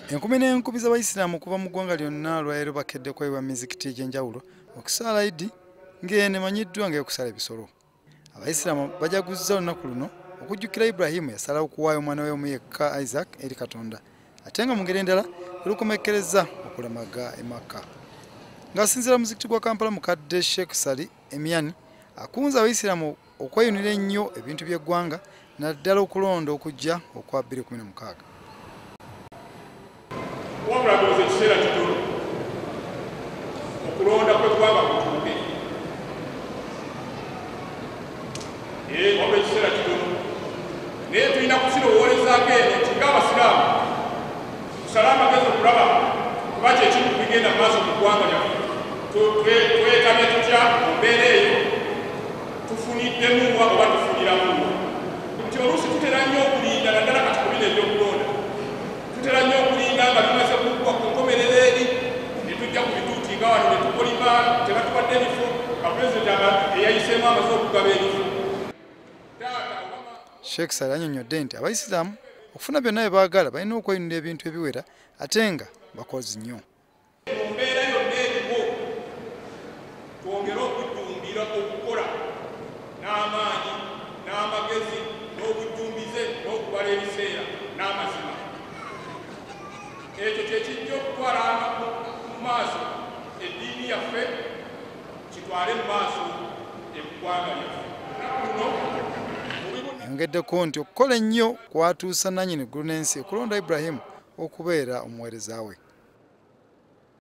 Enkumi n'enkumi z'abayisiraamu okuva mu ggwanga lyonna olwaleero bakedde kwewa mizikiti egy'enjawulo okusaala Idi ng'eno emanyiddwa ng'eyokusala ebisolo. Abayisiraamu bajaguzza olunaku luno okujjukira Ibrahimu yasalawo okuwaayo omwana we omu yekka Isaac eri Katonda, ate nga mu ngeri endala olukomekkereza okulamaga e Makka. Ng'asinziira muzikiti gwa Kampala mukadde Sheikh Sali Emiani akunze abayisiraamu okweyunira ennyo ebintu by'eggwanga naddala okulonda okujja okwa 2016. Wabula ndowooza ekiseera kitono okulonda kw'eggwanga kutuuke. Wabula ekiseera kitono, naye tulina kukirowoolezaako eno nti ng'abasiraamu tusale amagezi okulaba kuba kyekimu ku bigenda mu maaso mu ggwanga lyaffe. Twetabye tutya mu mbeera eyo, tufuniddemu wa oba tufuniramu wa? Nti oluusi tutera nnyo okulinda, naddala kati ku bino ebyokulonda, tutera nnyo okulinda nga bimaze kuggwa ku nkomerero eri ne tujja ku bituuti nga wano ne tukolima tebatuwadde ebifo nga pulezidenti eyayiseemu amaze okugaba ebifo. Sheikh Sali annyonnyodde nti abayisiraamu okufuna byonna bye baagala balina okweyunira ebintu ebiwera ate nga bakozi nnyo. Mu mbeera yonna eriwo twongere okujjumbira okukola n'amaanyi n'amagezi n'obujjumbize n'okubala ebiseera n'amazima. Ekyo kye kijja okutwala mu maaso eddiini yaffe, kitwale mu maaso eggwanga lyaffe. Ayongeddeko nti okukola ennyo kwatuusa nannyini ggulu n'ensi okulonda Ibrahimu okubeera omuweereza we.